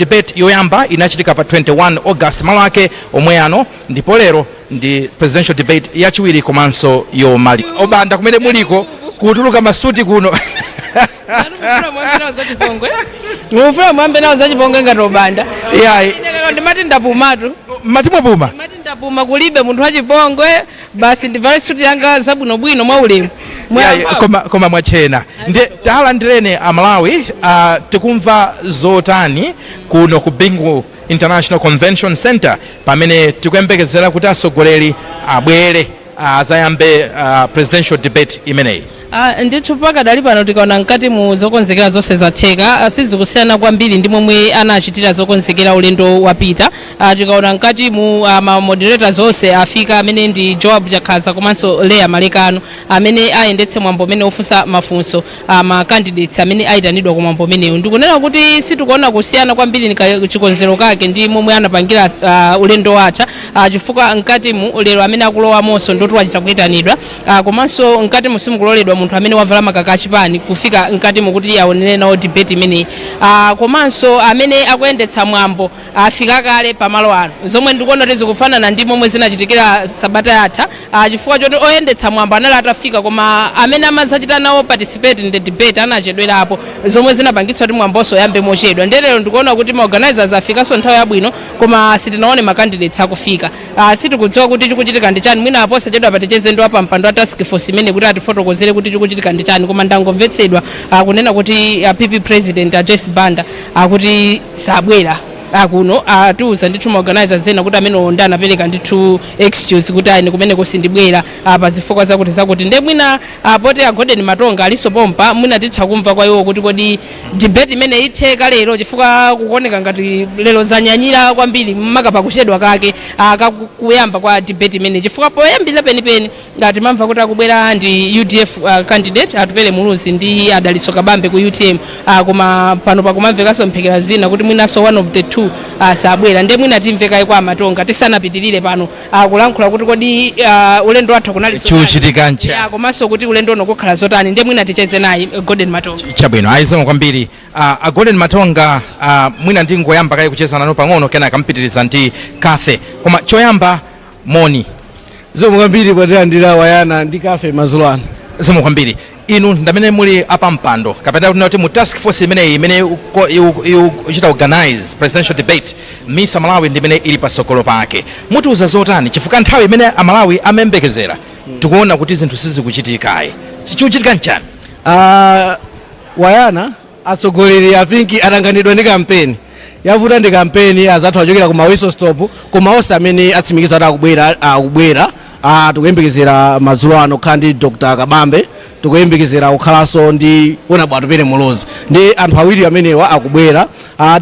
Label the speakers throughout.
Speaker 1: Debate yoyamba inachitika pa 21 August, malo ake omwe ano, ndipo lero ndi presidential debate yachiwiri komanso yomali. Obanda kumene muliko kutuluka masuti kuno.
Speaker 2: Mufuna mwambe nawo zachipongwe ngati Obanda?
Speaker 1: Iyayi.
Speaker 2: Ine lero ndimati ndapumatu.
Speaker 1: Mati mwapuma?
Speaker 2: Ndimati ndapuma, kulibe munthu wachipongwe, basi ndivale suti yanga zabwinobwino mwaulemu.
Speaker 1: Iyayi, koma mwachena. Ndiye talandireni Amalawi. Tikumva zotani kuno ku Bingu International Convention Center pamene tikuyembekezera kuti atsogoleri abwere azayambe presidential debate imeneyi?
Speaker 2: Ah, ndithu, pakadali pano tikaona mkati mu zokonzekera zonse zatheka. Sizikusiyana kwambiri ndi momwe anachitira zokonzekera ulendo wapita. Tikaona mkati mu ma moderators onse afika, amene ndi Joab Chakhaza komanso Leya Malekano, amene ayendetse mwambo amene ofunsa mafunso ma candidates amene ayitanidwa ku mwambo umenewu. Ndikunena kuti sitikuona kusiyana kwambiri ndi chikonzero kake ndi momwe anapangira ulendo watha, chifukwa mkatimu lero amene akulowamonso ndoti wachita kuyitanidwa, komanso mkatimu simukuloledwa munthu amene wavala makaka achipani kufika mkatimu kuti aonere nawo debate imeneyi. Komanso amene akuyendetsa mwambo afika kale pamalo ano, zomwe ndikuona kuti zikufanana ndi momwe zinachitikira sabata yatha, chifukwa choti oyendetsa mwambo anali atafika koma amene amazachita nawo participate in the debate anachedwerapo, zomwe zinapangitsa kuti mwambonso uyambe mochedwa. Ndelero ndikuona kuti ma organizers afikanso nthawi yabwino, koma sitinaone ma candidates akufika. Sitikudziwa kuti chikuchitika ndi chani. Mwina aposachedwa paticheze ndi wapampando wa task force imene kuti atifotokozere kuti chikuchitika ndi chani, koma ndangomvetsedwa kunena kuti PP president Joyce Banda akuti sabwera akuno. Atiuza ndithu ma organizers ena kuti amene ndi anapereka ndithu excuse kuti ayi, kumene sindibwera pa zifukwa zakuti zakuti. Nde mwina poti a Golden Matonga aliso pompa, mwina titha kumva kwa iwo kuti kodi debate imene itheka lero, chifukwa kukuoneka ngati lero zanyanyira kwambiri, maka pakuchedwa kake kuyamba kwa debate imene, chifukwa poyambirira penipeni ngati mamva kuti akubwera ndi UDF candidate Atupele Muluzi ndi Adaliso Kabambe ku UTM, koma pano pakumamvekanso mphekera zina kuti mwinanso one of the two sabwera. Nde mwina timvekayi kwa Matonga tisanapitirire pano kulankhula kuti kodi ulendo wathu kunali zotani?
Speaker 1: Chikuchitika ncha?
Speaker 2: Ya, komanso kuti ulendo uno kukhala zotani. Nde mwina ticheze naye Golden Matonga.
Speaker 1: Chabwino, ayizoma kwambiri. A Golden Matonga, mwina ndingoyamba kaye kucheza nanu pang'ono, kenaka mpitiriza ndi Kathe, koma choyamba moni.
Speaker 3: Zikomo kwambiri potilandira, Wayana ndi Kafe, madzulo ano.
Speaker 1: Zikomo kwambiri. Inu ndamene muli apampando kapena kuti mu task force imeneyi imene ikuchita organize presidential debate, Misa Malawi ndimene ili pasogolo pake, mutiuza zotani? Chifukwa nthawi imene Amalawi amayembekezera tikuona kuti zinthu sizikuchitikayi. Chikuchitika nchani?
Speaker 3: Wayana, atsogoleri afinki atanganidwa ndi kampeni, yavuta ndi kampeni. Azathu achokera ku ma whistle stop, koma onse amene atsimikiza kuti akubwera akubwera. Tikuyembekezera madzulo ano kukhala ndi Dr Kabambe, tikuyembekezera kukhalanso ndi Honorable Atupele Muluzi, ndi anthu awiri amenewa akubwera.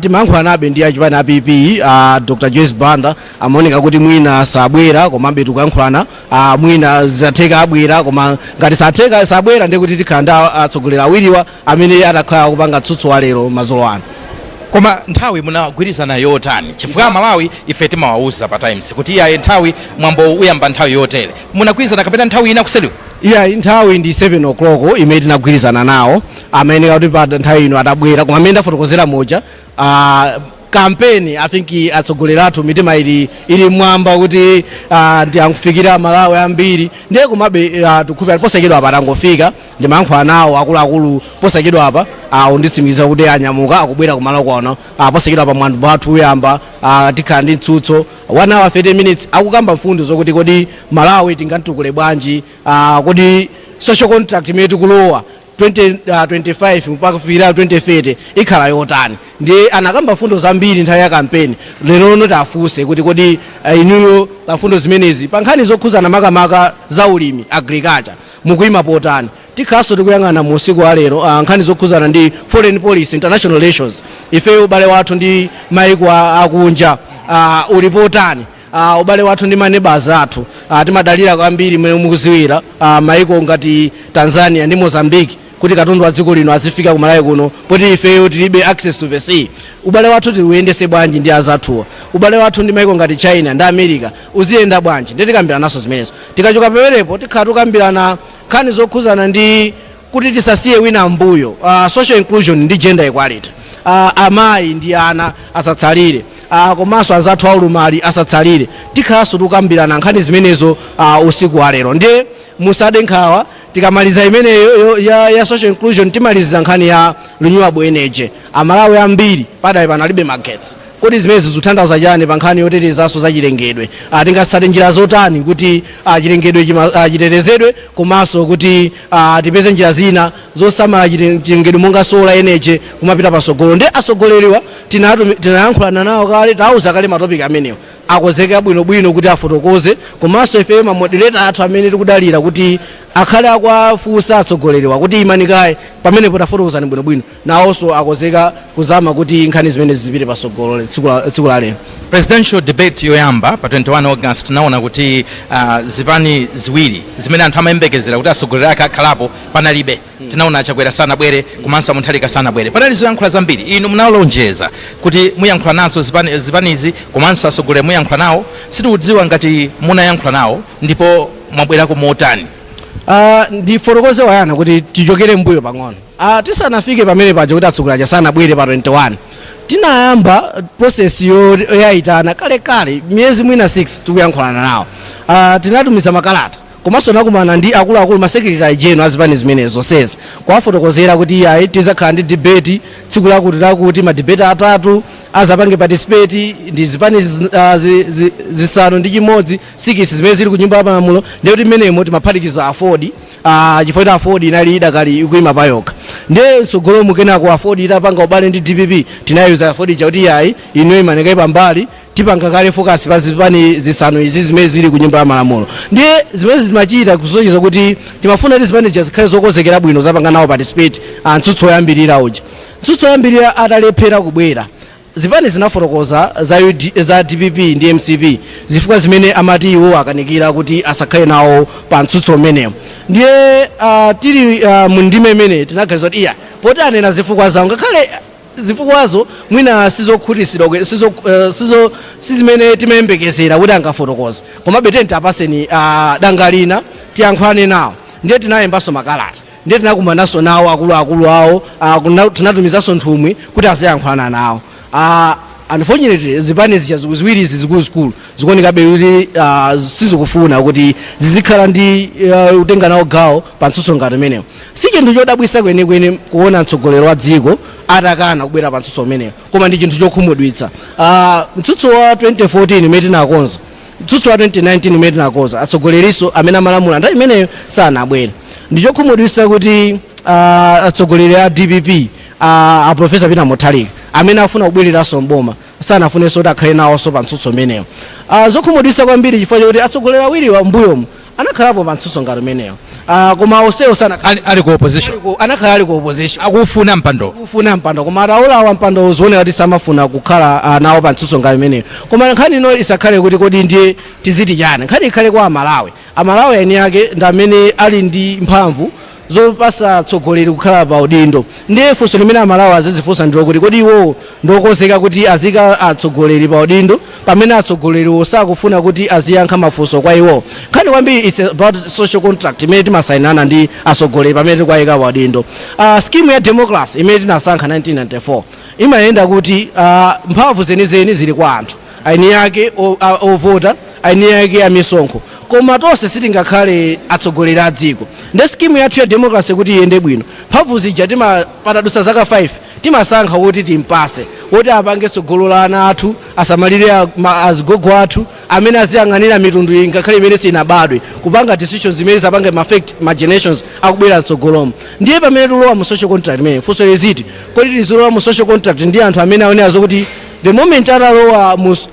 Speaker 3: Timayankhula nabe ndi achipani a PP, Dr Joyce Banda amaoneka kuti mwina sabwera, komabe tikuyankhulana. Mwina zatheka abwera, koma ngati satheka sabwera, ndiye kuti tikhala ndi atsogoleri awiriwa amene atakhala kupanga tsutso wa lero madzulo ano.
Speaker 1: Koma nthawi munagwirizana yotani? Chifukwa Malawi ife timawauza pa Times kuti iyayi, nthawi mwambo uyamba nthawi yotere. Munagwirizana kapena nthawi ina kuseriku?
Speaker 3: Iya, nthawi ndi 7 o'clock imene tinagwirizana nawo. Amayeneka kuti pa nthawi ino atabwera, koma amene ndafotokozera muja, kampeni, I think atsogoleri athu mitima ili mwamba kuti ndi akufikira Malawi ambiri. Ndiye komabe tikukhulupirira posachedwa apa atangofika. Ndimayankhula nawo akuluakulu posachedwa apa, nditsimikiza kuti anyamuka akubwera kumalo kwano. Posachedwa apa mwambo wathu uyamba. Tikhala ndi mtsutso 1 hour 30 minutes, akukamba mfundo zokuti kodi Malawi tingatukule bwanji, kodi social contract imene tikulowa 2025 mpaka kufikira 2030 ikhala yotani. Ndi anakamba mfundo zambiri nthawi ya kampeni. Lero lino tafunse kuti kodi inuyo pa mfundo zimenezi, pa nkhani zokhuzana makamaka za ulimi, agriculture, mukuyima potani? Tikhalanso tikuyang'ana mu usiku wa lero nkhani zokhuzana ndi foreign policy, international relations. Ifeyo ubale wathu ndi maiko akunja uli potani? Ubale wathu ndi maneighbors athu, timadalira kwambiri mmene mukuziwira maiko ngati Tanzania ndi Mozambique kuti katundu wa dziko lino azifika kumalawi kuno, poti ifeyo tilibe access to the sea. Ubale wathu tiuyendese bwanji ndi azathuwa? Ubale wathu ndi maiko ngati China ndi America uziyenda bwanji? Ndiye tikambirana naso zimenezo. Tikachoka pamenepo tikhala tikambirana nkhani zokhuzana ndi kuti tisasiye wina mbuyo, social inclusion ndi gender equality. Amayi ndi ana asatsalire, komanso anzathu aulumali asatsalire. Tikhalanso tikukambirana nkhani zimenezo usiku wa lero. Ndiye musade nkhawa, tikamaliza imeneyo ya social inclusion, timalizira nkhani ya renewable energy. Amalawi ambiri padali pano alibe magetsi. Kodi zimenezi zikutanthauza chani pa nkhani yotetezanso za chilengedwe? Tingatsate njira zotani kuti chilengedwe chitetezedwe, komanso kuti tipeze njira zina zosamala chilengedwe monga solar energy kumapita pasogolo? Ndi asogoleriwa tinayankhulana nawo kale, tawuza kale ma topic amenewo, akonzeka bwinobwino kuti afotokoze. Komanso ife ma moderator athu amene tikudalira kuti akhale akuwafunsa atsogoleriwa kuti imani kaye pamenepo, tafotokozani bwinobwino, nawonso akonzeka kuzama kuti nkhani zimene zipite pasogolo tsiku la lero.
Speaker 1: Presidential debate yoyamba pa 21 August, naona kuti zipani ziwiri zimene anthu amayembekezera kuti atsogoleri ake akhalapo panalibe. Tinaona Chakwera sanabwere, komanso Mutharika sanabwere. Panali zoyankhula zambiri. Inu munalonjeza kuti muyankhula nazo zipanizi komanso atsogoleri muyankhula nawo. Sitikudziwa ngati munayankhula nawo ndipo mwabwerako motani.
Speaker 3: Ndifotokoze wayana kuti tichokere mbuyo pang'ono, tisanafike pamene paja kuti atsogoleri aja sanabwere pa 21. Tinayamba process yoyayitana kalekale, miyezi mwina 6 tikuyankhulana nawo. Tinatumiza makalata, komanso nakumana ndi akuluakulu, ma secretary general azipani zimene zonsezi, kuwafotokozera kuti ayi, tizakhala ndi debate tsiku lakuti lakuti, ma debate atatu, azapange participate ndi zipani 6, 6 zimene zili ku Nyumba ya Malamulo. Ndiye kuti mmenemo timaphatikiza AFORD, chifukwa kuti AFORD inali idakali ikuyima payokha. Ndiye mtsogolomu kenako AFORD itapanga ubale ndi DPP, tinayuza AFORD ija kuti yayi, ino imanekayi pambali, tipanga kale focus pa zipani zisanu izi zimene zili ku Nyumba ya Malamulo. Ndiye zimene zimachita kusonyeza kuti timafuna kuti zipani zija zikhale zokonzekera bwino, zapanga nawo participate mtsutso woyambirira uja. Mtsutso woyambirira atalephera kubwera, zipani zinafotokoza za DPP ndi MCP zifukwa zimene amati iwo akanikira kuti asakhale nawo pa mtsutso umenewo. Ndiye tili mu ndime imene tinaganiza kuti iya, poti anena zifukwa zawo, ngakhale zifukwazo mwina sizokhutitsidwa sizo sizimene timayembekezera kuti angafotokoza, komabe tiyeni tapaseni danga lina tiyankhulane nawo. Ndiye tinayembanso makalata, ndiye tinakumananso nawo akuluakulu awo, tinatumizanso nthumwi kuti aziyankhulana nawo. Unfortunately, zipani zija ziwiri izi zikuluzikulu zikuonekabe kuti sizikufuna kuti zizikhala ndi kutenga nawo gawo pa mtsutso ngati umenewo. Si chinthu chodabwitsa kwenikweni kuona mtsogoleri wa dziko atakana kubwera pa mtsutso umenewo, koma ndi chinthu chokhumudwitsa. Mtsutso wa 2014 imene tinakonza, mtsutso wa 2019 imene tinakonza, atsogoleriso amene amalamula nthawi imeneyo sanabwere. Ndi chokhumudwitsa kuti atsogoleri a DPP, a Professor Peter Mutharika, amene afuna kubwereranso mboma, sanafunenso kuti akhale nawonso pa mtsutso umenewo. Zokhumudwitsa kwambiri chifukwa chokuti atsogoleri awiriwa mbuyomu anakhalapo pa mtsutso ngati umenewo, koma onsewo sanakhala
Speaker 1: Ali ku opposition.
Speaker 3: Anakhala ali ku opposition.
Speaker 1: Akufuna mpando.
Speaker 3: Kufuna mpando, koma ataulawa mpando zioneka kuti samafuna kukhala nawo pa mtsutso ngati imeneyo. Koma nkhani ino isakhale kuti kodi ndiye tiziti chani. Nkhani ikhale kwa Amalawi. Amalawi eni ake ndi amene ali ndi mphamvu zopasa atsogoleri kukhala pa udindo. Ndiye funso limene Amalawi azizifunsa ndilo kuti kodi iwowo ndiokonzeka kuti azika atsogoleri pa udindo pamene atsogoleriwo sakufuna kuti aziyankha mafunso kwa iwo? Nkhani kwambiri is about social contract imene timasayinana ndi atsogoleri pamene tikuwayika pa udindo. Scheme ya democracy imene tinasankha 1994 imayenda kuti mphamvu zenizeni zili kwa anthu aini ake ovota, aini ake amisonkho, koma tonse sitingakhale atsogoleri a dziko. Ndi scheme yathu ya democracy kuti iyende bwino, mphamvu zija tima patadutsa zaka 5 timasankha kuti timpase woti apange tsogolo la ana athu, asamalire azigogo athu, amene aziyang'anira mitundu iyi ngakhale imene sinabadwe, kupanga decisions zimene zapange ma affect ma generations akubwera mtsogolomo. Ndiye pamene tilowa mu social contract imene, funso liziti kodi tizilowa mu social contract ndi anthu amene aonera zokuti the moment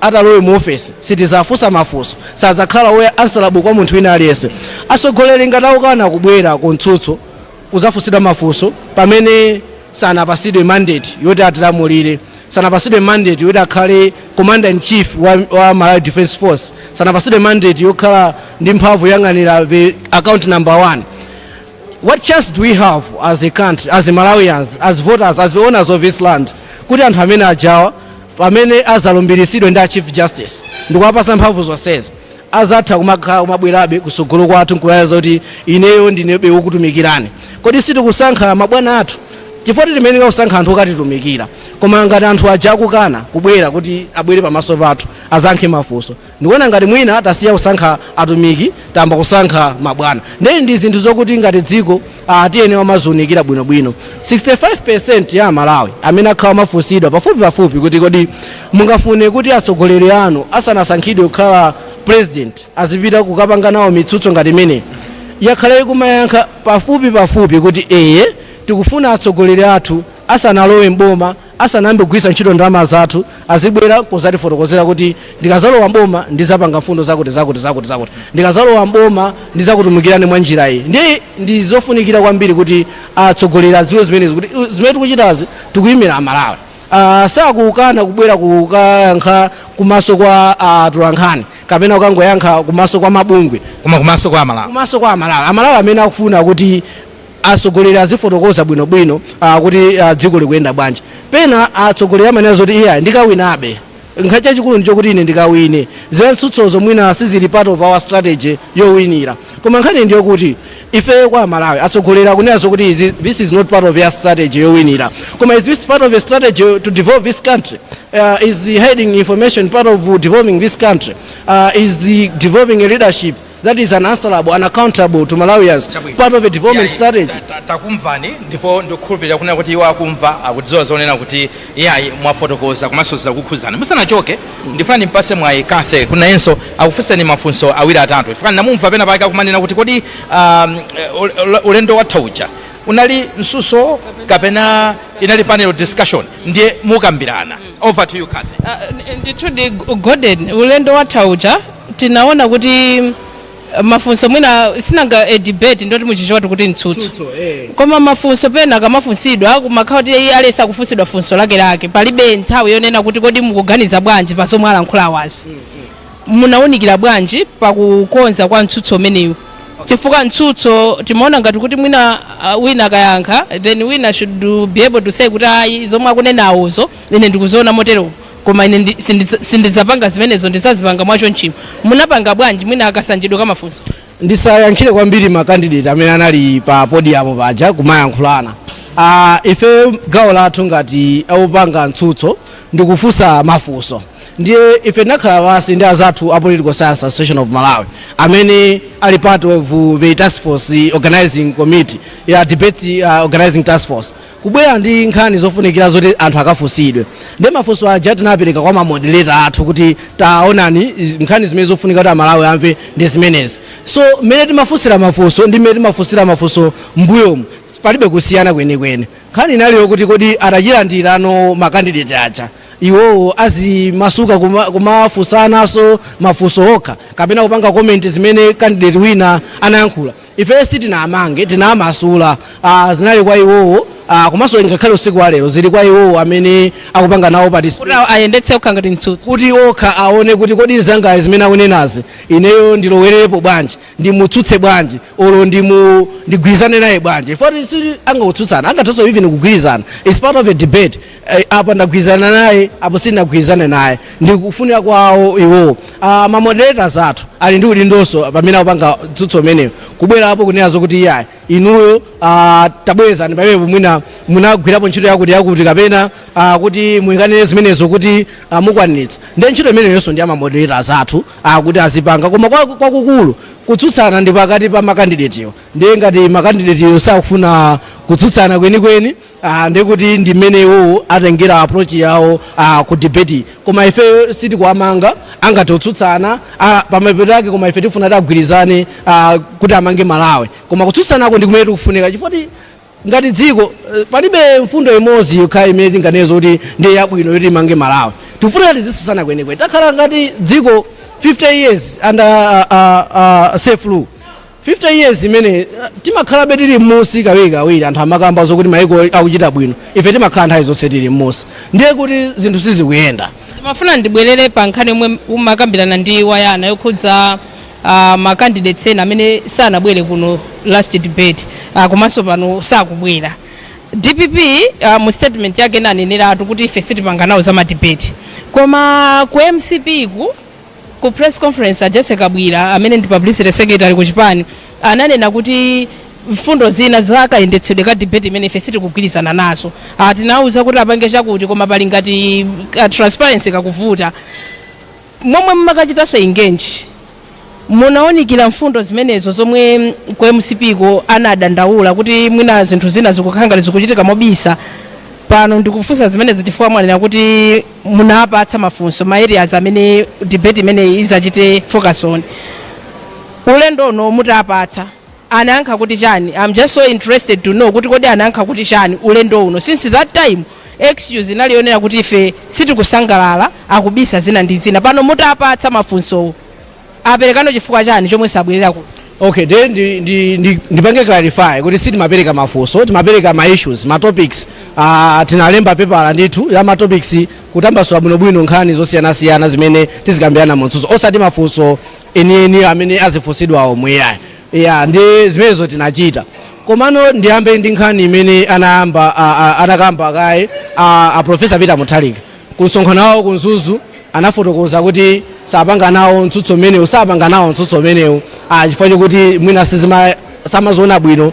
Speaker 3: atalowe mu office sitizafunsa mafunso, sadzakhala woya answerable kwa munthu wina aliyense? Atsogoleri ngati akukana kubwera ku mtsutso kuzafunsidwa mafunso pamene sanapasidwe mandate yoti atilamulire, sanapasidwe mandate yoti akhale commander in chief wa Malawi Defence Force, sanapasidwe mandate yokhala ndi mphamvu yoyang'anira the account number one, what chance do we have as a country, as Malawians, as voters, as the owners of this land, kuti anthu amene ajawa, pamene azalumbiritsidwe ndi a Chief Justice ndikuwapasa mphamvu zonsezi, azatha kumakhala kumabwerabe kusogolo kwathu nkulaleza kuti ineyo ndinebe wokutumikirani? Kodi sitikusankha mabwana athu? Chifukwa timayenera kusankha anthu okatitumikira. Koma ngati anthu aja akukana kubwera kuti abwere pamaso pathu azankhe mafunso, ndikuona ngati mwina tasiya kusankha atumiki, tayamba kusankha mabwana. Ndeni ndi zinthu zokuti ngati dziko tiyene amaziunikira bwinobwino. 65% ya Amalawi amene akhala mafunsidwa pafupi pafupi kuti kodi mungafune kuti atsogoleri anu asanasankhidwe kukhala president azipita kukapanga nawo mitsutso ngati imeneyi, yakhala ikumayankha pafupi pafupi kuti eye, tikufuna atsogoleri athu asanalowe mboma, asanayambe kugwiritsa ntchito ndalama zathu, azibwera kuzatifotokozera kuti ndikazalowa mboma ndizapanga mfundo zakuti zakuti zakuti zakuti, ndikazalowa mboma ndizakutumikirani mwa njira iyi. Ndiye ndi zofunikira kwambiri kuti atsogoleri adziwe zimenezi, kuti zimene tikuchitazi tikuyimira Amalawi. Sakukana kubwera kukayankha kumaso kwa atolankhani kapena kukangoyankha kumaso kwa mabungwe,
Speaker 1: koma kumaso kwa Amalawi.
Speaker 3: Kumaso kwa Amalawi, Amalawi amene akufuna kuti atsogoleri azifotokoza bwinobwino kuti dziko likuyenda bwanji. Pena atsogoleri amanena zoti iya, ndikawinabe, nkhani chachikulu ndichokuti ine ndikawine, zimtsutsozo mwina sizili part of our strategy yowinira. Koma nkhani ndiyokuti ife kwa Amalawi, atsogoleri akunena zokuti this is not part of your strategy yowinira, koma is this part of a strategy to develop this country? Is the hiding information part of developing this country? Is the developing a leadership that is unanswerable and accountable to Malawians part of a development strategy?
Speaker 1: Takumvani ndipo ndikukhulupirira kunena kuti iwo akumva, akudziwa zonena kuti iyayi, mwafotokoza komanso zidzakukhuzani. Musanachoke, ndifuna ndimpase mwayi Kathe kuti nayenso akufunseni mafunso awiri atatu. Ifika ndamumva pena pake akumanena kuti kodi ulendo watha uja unali mtsutso kapena inali panel discussion? Ndiye mukambirana. Over to you, Kathe.
Speaker 2: Ndithudi Gordon, ulendo watha uja tinaona kuti mafunso mwina sinanga a debate ndoti muchichoti kuti mtsutso, koma mafunso pena akamafunsidwa kumakhala kuti iye alesa kufunsidwa funso lake lake, palibe nthawi yonena kuti kodi mukuganiza bwanji pa zomwe alankhula awazi, munawunikira bwanji pakukonza kwa mtsutso umenewu? Chifukwa mtsutso timaona ngati kuti mwina wina akayankha, then wina should be able to say kuti ayi, zomwe akunenawozo ine ndikuziona motero, koma ine sindidzapanga zimenezo, ndidzazipanga mwacho nchimo. Munapanga bwanji mwina akasanjidwe kamafunso?
Speaker 3: Ndisayankhire kwambiri ma candidate amene anali pa podium paja kumayankhulana. Ife gawo lathu ngati opanga mtsutso ndikufunsa mafunso. Ndiye ife tinakhala pansi ndi azathu a Political Science Association of Malawi amene ali part of the task force organizing committee ya debate organizing task force, kubwera ndi nkhani zofunikira zoti anthu akafunsidwe. Ndi mafunso aja tinapereka kwa ma moderator athu kuti taonani, nkhani zimene zofunika kuti Amalawi amve ndi zimenezi. So mmene timafunsira mafunso ndi mmene timafunsira mafunso mbuyomu palibe kusiyana kwenikweni. Nkhani inaliyo kuti kodi atachilandirano ma candidate aja, iwowo azimasuka kumafunsanaso mafunso okha kapena kupanga comment zimene candidate wina anayankhula? Ife sitinamange, tinamasula. Zinali kwa iwowo, komanso ngakhale usiku wa lero zili kwa iwowo amene akupanga nawo participate
Speaker 2: kuti ayendetse okha ngati mtsutso,
Speaker 3: kuti okha aone kuti kodi zangayi zimene akunenazi ineyo ndilowererepo bwanji, ndimutsutse bwanji, olo ndigwirizane naye bwanji? Foti si angakutsutsana, angathenso even kugwirizana. It's part of a debate. Apa ndagwirizana naye, apo sindinagwirizane naye, ndikufunira kwawo iwowo. Ma moderators athu ali ndi udindonso pamene akupanga mtsutso umeneyo kubwerapo kunena zokuti iyayi, inuyo tabwezani pamenepo, mwina munagwirapo ntchito yakuti yakuti, kapena kuti muyikanire zimenezo kuti mukwaniritsa. Ndiye ntchito imeneyonso ndi ama moderators athu kuti azipanga. Koma kwakukulu kutsutsana ndi pakati pa ma candidate wo. Ndiye ngati ma candidate wo sakufuna kutsutsana kwenikweni, ndiye kuti ndi mmene iwowo atengera approach yawo ku debate. Koma ife sitikuwamanga, angathe kutsutsana pamapeto ake, koma ife tifuna tagwirizane kuti amange Malawi. Koma kutsutsanako ndi kumene tikufunika, chifukwa ngati dziko palibe mfundo imodzi yokha imene tinganene kuti ndiye yabwino yoti imange Malawi. Tikufuna tizitsutsana kwenikweni. Takhala ngati dziko 50 years under self rule, 50 years imene timakhalabe tili m'musi kawirikawiri. Anthu amakamba zokuti maiko akuchita bwino, ife timakhala nthawi zonse tili m'musi, ndiye kuti zinthu sizikuyenda.
Speaker 2: Ndimafuna ndibwerere pa nkhani yomwe umakambirana ndi Wayana yokhudza ma candidates ena amene sanabwere kuno last debate, komanso pano sakubwera. DPP mu statement yake inaneneratu kuti ife sitipanga nawo za ma debate, koma ku MCP ku press conference a Jessica Bwira amene ndi publicity secretary ku chipani ananena kuti Mfundo zina zakayendetsedwe ka debate imene ife sitikugwirizana nazo. Tinawuza kuti apange chakuti, koma pali ngati transparency kakuvuta. Momwe mumakachitanso engage, munaonikira mfundo zimenezo zomwe ku MCP ko anadandaula kuti mwina zinthu zina zikukhala ngati zikuchitika mobisa? Pano ndikufunsa zimenezo chifukwa mwanena kuti munapatsa mafunso ma areas amene debate imeneyi izachite focus on. Ulendo uno mutapatsa, anayankha kuti chani? I'm just so interested to know kuti kodi anayankha kuti chani ulendo uno, since that time excuse inali yonena kuti ife sitikusangalala, akubisa zina ndi zina. Pano mutapatsa mafunsowo, aperekano chifukwa chani chomwe sabwerera ku?
Speaker 3: Okay, then ndipange clarify kuti sitimapereka mafunso, timapereka ma issues, ma topics. Tinalemba pepala ndithu ya ma topics kutambasula bwinobwino nkhani zosiyanasiyana zimene tizikambirana mu mtsutso, osati mafunso enieni amene azifunsidwa omwe yayi. Ya, ndi zimenezo tinachita. Komano ndiyambe ndi nkhani imene anayamba anakamba kaye a Professor Peter Mutharika ku msonkhano wawo ku Mzuzu. Anafotokoza kuti sapanga nawo mtsutso umenewu, sapanga nawo mtsutso umenewu chifukwa chokuti mwina sizima samaziona bwino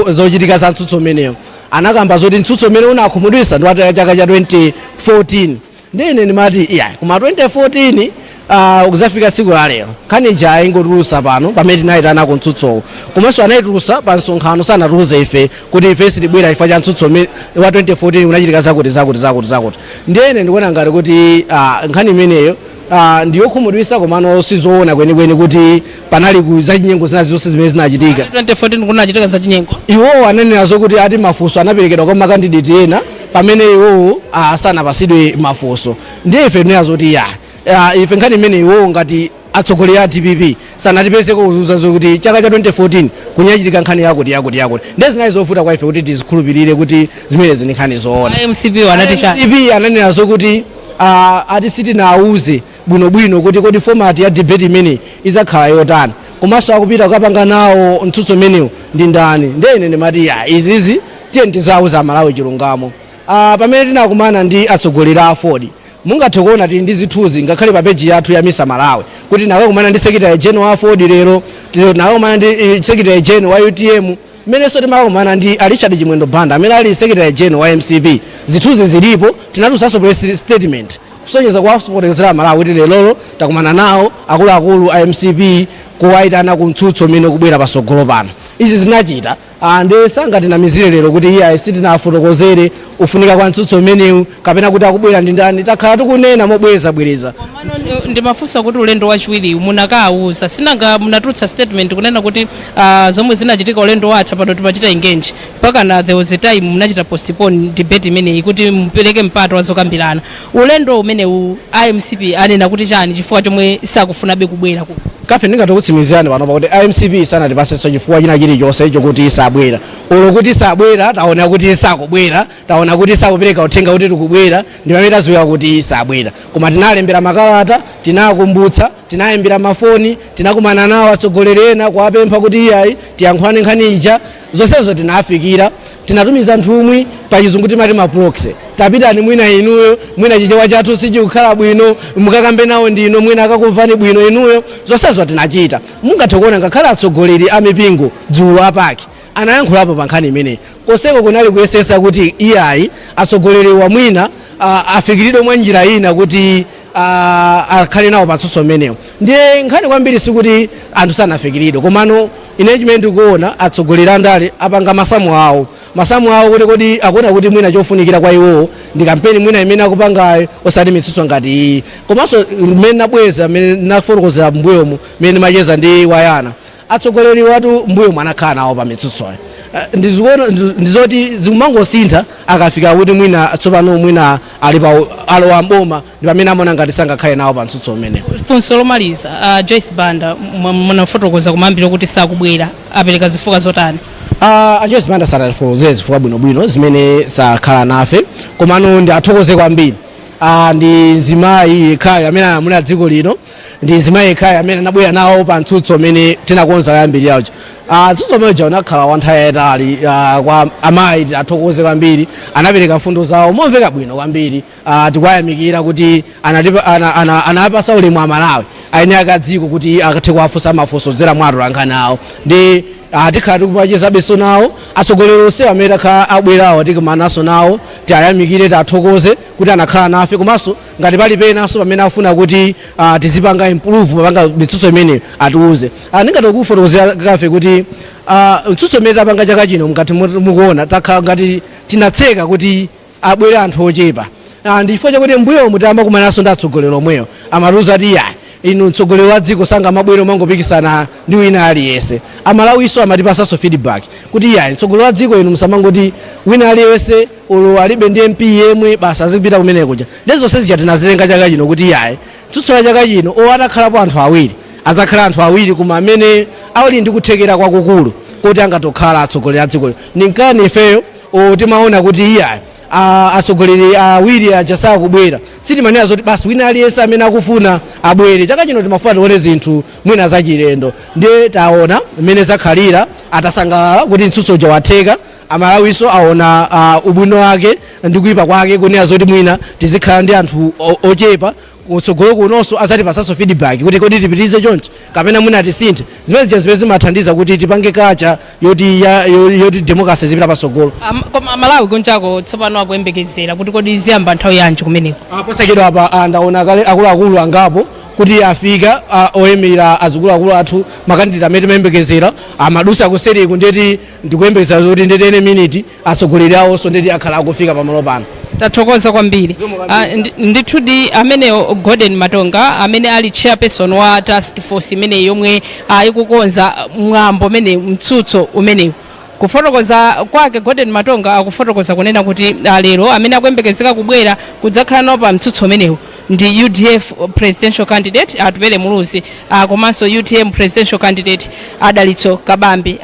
Speaker 3: zochitika za mtsutso umenewu. Anakamba zoti mtsutso umene unakhumudwitsa ndi wa chaka cha 2014. Ndi ine ndimati iya, koma 2014 kuzafika tsiku la lero, nkhani ija ingotulusa pano pamene tinayitana ku mtsutsowo. Komanso anayitulusa pa msonkhano, sanatiuze ife kuti ife sitibwera chifukwa cha mtsutso wa 2014 unachitika zakuti, zakuti, zakuti, zakuti. Ndiye ine ndikuona ngati kuti nkhani imeneyo ndiyokhumudwitsa, komano sizoona kwenikweni kuti panali ku zachinyengo zina zonse zimene zinachitika.
Speaker 2: 2014 kunachitika zachinyengo?
Speaker 3: Iwowo ananena zokuti ati mafunso anaperekedwa kwa makandidate ena pamene iwowo sanapasidwe mafunso. Ndiye ife tinena zoti ya, ife nkhani imene iwowo ngati atsogoleri a DPP sanatipezeko kuzuza zokuti chaka cha 2014 kunyachitika nkhani yakuti, yakuti, yakuti. Ndiye zinali zovuta kwa ife kuti tizikhulupirire kuti zimenezi ndi nkhani zoona.
Speaker 2: MCP anati chani?
Speaker 3: MCP ananena zokuti ati sitinawuze bwinobwino kuti kodi format ya debate imene izakhala yotani, komanso akupita kukapanga nawo mtsutso umenewu ndi ndani. Ndiye ine ndimati ya, izizi tiye tizawuza Amalawi chilungamo. Pamene tinakumana ndi atsogoleri a AFORD, mungathe kuona tili ndi zithunzi ngakhale pa peji yathu ya Misa Malawi kuti tinakakumana ndi secretary general wa AFORD lero, lero tinakakumana ndi secretary general wa UTM, mmenenso timakakumana ndi a Richard Chimwendo Banda amene ali secretary general wa MCP. Zithunzi zilipo. Tinatulutsanso press statement kusonyeza kuwafotokozera Malawi kuti lerolo takumana nawo akuluakulu a MCP kuwayitana ku mtsutso umene kubwera patsogolo pano. Izi zinachita. Ndi sangatinamizire lero kuti iye sitinafotokozere ufunika kwa mtsutso umenewu kapena kuti akubwera ndi ndani. Takhala tikunena mobwereza bwereza.
Speaker 2: Komano ndimafunsa kuti ulendo wachiwiri munakawuza, sinanga munatulutsa statement kunena kuti zomwe zinachitika ulendo watha, pano timachita engage, mpaka na there was a time munachita postpone debate imeneyi kuti mupereke mpata wazokambirana. Ulendo umenewu iMCP anena kuti chani, chifukwa chomwe sakufunabe kubwera ku?
Speaker 3: Kafe, ndingatokutsimikizirani pano pakuti iMCP sanatipasenso chifukwa china chilichonse chokuti sabwera. Ulo kuti sabwera, taona kuti sakubwera, taona kuti sakupereka uthenga kuti tikubwera, ndi pamene tadziwira kuti sabwera. Koma tinalembera makalata, tinakumbutsa, tinayimbira mafoni, tinakumana nawo atsogoleri ena kuwapempha kuti iyayi, tiyankhulane nkhani ija. Zonsezo tinafikira, tinatumiza nthumwi, pachizungu timati ma proxy, tapitani mwina inuyo, mwina Chichewa chathu sichikukhala bwino, mukakambe nawo ndino, mwina akakumvani bwino inuyo. Zonsezo tinachita. Mungathe kuona ngakhale atsogoleri a mipingo dzulo apaki anayankhulapo pa nkhani imeneyi. Konseko kunali kuyesesa kuti iyayi, atsogoleri wa mwina afikiridwe mwa njira ina kuti akhale nawo patsutso umenewo. Ndiye nkhani kwambiri sikuti anthu sanafikiridwe, komano ine chimene ndikuona, atsogoleri andale apanga masamu awo, masamu awo kuti kodi akuona kuti mwina chofunikira kwa iwowo ndi kampeni mwina imene akupangayo, osati mitsutso ngati iyi. Komanso mmene nabweza, mmene nafotokozera mbuyomu, mmene ndimacheza ndi wayana, atsogoleri watu mbuyomu anakhala nawo pa mitsutsoyo. Ndizikuona ndizoti zikumangosintha akafika kuti mwina tsopano mwina ali pa alowa mboma, ndi pamene amaona ngati sangakhale nawo pa mtsutso umenewo.
Speaker 2: Funso lomaliza, Joyce Banda munafotokoza kumayambiro kuti sakubwera, apereka zifukwa zotani?
Speaker 3: A Joyce Banda sanatifotokozere zifukwa bwinobwino zimene sakhala nafe, komano ndi athokoze kwambiri. Ndi mzimayi yekhayo amene analamulira dziko lino, ndi mzimayi yekhayo amene anabwera nawo pa mtsutso umene tinakonza kuyambirira uja. Mtsutso umene uja unakhala wa nthawi yayitali. Kwa amayi athokoze kwambiri, anapereka mfundo zawo momveka bwino kwambiri. Tikuwayamikira kuti anapasa ulemu Amalawi aene akadziko kuti akathe kuwafunsa mafunso kudzera mwa atolankhani awo. Ndi Tikhala tikumachezabenso nawo atsogoleri onse amene takhala abwerawo, tikumananso nawo, tiyayamikire, tiathokoze kuti anakhala nafe. Komanso ngati pali penanso pamene afuna kuti tizipanga improve papanga mitsutso imeneyo, atiuze. Ndingati kufotokozera kafe kuti mtsutso imene tapanga chaka chino, ngati mukuona, takhala ngati tinatseka kuti abwere anthu ochepa. Ndi chifukwa chakuti mbuyomu tiyamba kumananso ndi atsogoleri omweyo, amatiuza kuti ya, inu, mtsogoleri wa dziko sangamabwere umangopikisana ndi wina aliyense. Amalawiso amatipasanso feedback kuti ya, mtsogoleri wa dziko inu musamangoti wina aliyense ulo alibe ndi MP yemwe basi azipita kumene kuja. Ndi zonse zija tinazitenga chaka chino kuti yayi, mtsutso wa chaka chino o atakhalapo anthu awiri, azakhala anthu awiri, koma amene ali ndi kuthekera kwakukulu kuti angatokhala atsogoleri a dziko. Ninkani ifeyo o timaona kuti iyayi, atsogoleri awiri aja sakubwera, sitimanena zoti basi wina aliyense amene akufuna abwere. Chaka chino timafuna tione zinthu mwina zachilendo, ndiye taona mmene zakhalira. Atasangalala kuti mtsutso uja watheka. Amalawiso aona ubwino wake ndi kuyipa kwake, kunena zoti mwina tizikhala ndi anthu ochepa. Kutsogolo kunonso azatipasanso feedback kuti kodi tipitirize chonchi kapena mwina tisinthe. Zimene zija zimene zimathandiza kuti tipange culture yoti yoti democracy zipita patsogolo.
Speaker 2: Koma Amalawi kunjako tsopano akuyembekezera kuti kodi ziyamba nthawi yanji kumeneko?
Speaker 3: Posachedwa apa ndaona kale akuluakulu angapo kuti afika, oyimira azikuluakulu athu, ma candidate amene timayembekezera amadusa kuseriku. Ndeti ndikuyembekezera zoti ndeti any minute atsogoleri awonso ndeti akhala akufika pamalo pano.
Speaker 2: Tathokoza kwambiri. Ndithudi ameneyo Gordon Matonga, amene ali chairperson wa task force imeneyi yomwe ikukonza mwambo umene, mtsutso umenewu. Kufotokoza kwake Gordon Matonga akufotokoza kunena kuti lero amene akuyembekezeka kubwera kudzakhala nawo pa mtsutso umenewu ndi UDF presidential candidate Atupele Muluzi, komanso UTM presidential candidate Adalitso Kabambe.